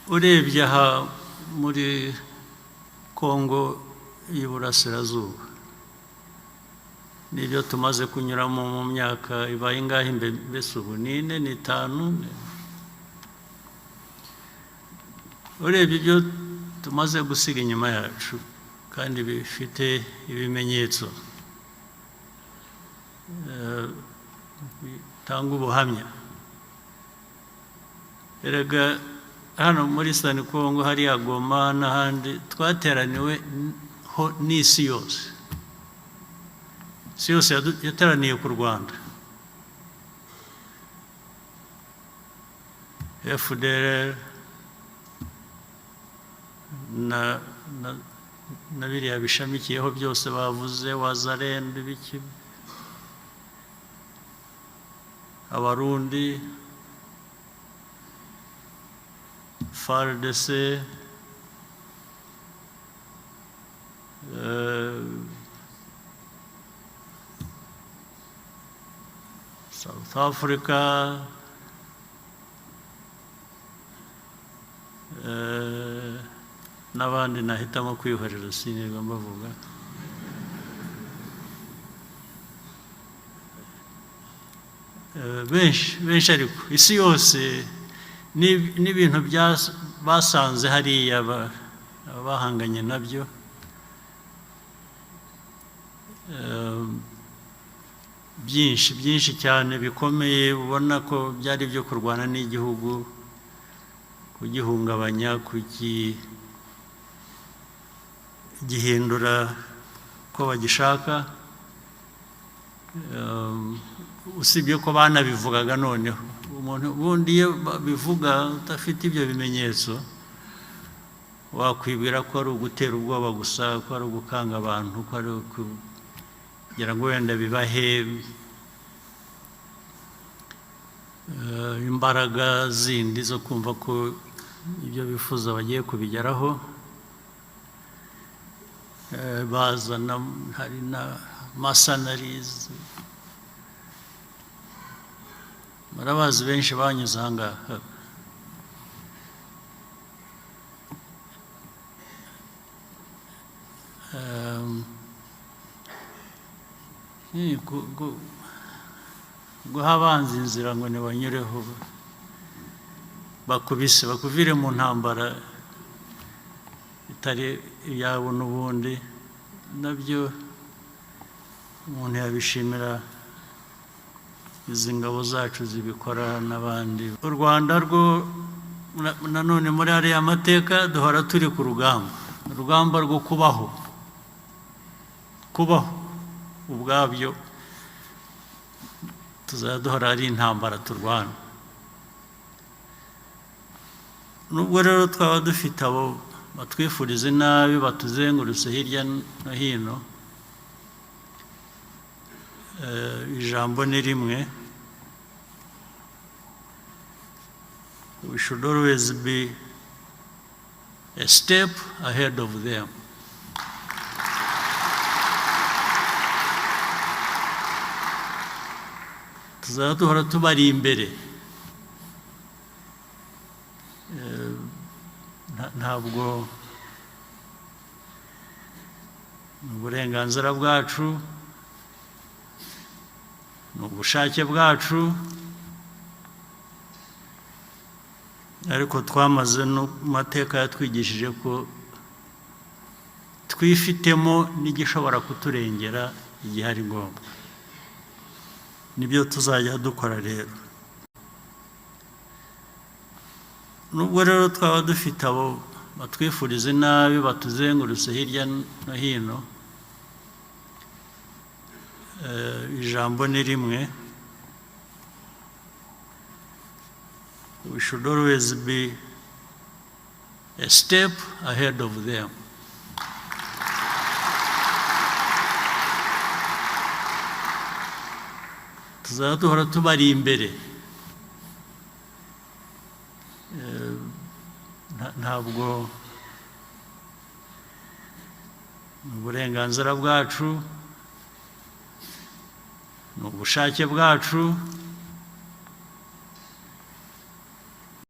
Urebye aha muri Kongo y'Iburasirazuba n'ibyo tumaze kunyuramo mu myaka ibaye ingahe mbese ubu, ni ine, ni itanu, urebye ibyo tumaze gusiga inyuma yacu kandi bifite ibimenyetso bitanga ubuhamya. Erega hano muri Eastern Congo, hariya Goma n'ahandi, twateraniwe ho n'isi yose. Isi yose yateraniye ku Rwanda, FDLR na biriya bishamikiyeho byose bavuze, Wazalendo, ibiki, Abarundi, FARDC, South Africa, n'abandi nahitamo kwihorera sinirwa mbavuga. Benshi benshi, ariko isi yose n'ibintu basanze hariya bahanganye nabyo, byinshi byinshi cyane bikomeye, ubona ko byari ibyo kurwana n'igihugu, kugihungabanya, kugihindura uko bagishaka. Usibye ko banabivugaga, noneho umuntu ubundi iyo babivuga udafite ibyo bimenyetso, wakwibwira ko ari ugutera ubwoba gusa, ko ari ugukanga abantu, ko ari kugira ngo wenda bibahe imbaraga zindi zo kumva ko ibyo bifuza bagiye kubigeraho. Bazana hari na mercenaries, murabazi, benshi banyuze aha ngaha. Guha abanzi inzira ngo ntibanyureho, bakubise bakuvire mu ntambara itari iyabo n'ubundi, nabyo umuntu yabishimira izi ngabo zacu zibikora n'abandi. U Rwanda rwo nanone muri ariya mateka duhora turi ku rugamba, urugamba rwo kubaho. Kubaho ubwabyo tuzajya duhora ari intambara turwana. Nubwo rero twaba dufite abo batwifuriza inabi batuzengurutse hirya no hino, ijambo ni rimwe: we should always be a step ahead of them. Tuzaba duhora tubari imbere. Ntabwo ni uburenganzira bwacu, ni ubushake bwacu, ariko twamaze no mu mateka yatwigishije ko twifitemo n'igishobora kuturengera igihe ari ngombwa. Nibyo tuzajya dukora rero. Nubwo rero twaba dufite abo batwifuriza inabi batuzengurutse hirya no hino, ijambo ni rimwe: we should always be a step ahead of them. Tuzaba duhora tubari imbere. Ntabwo ni uburenganzira bwacu, ni ubushake bwacu,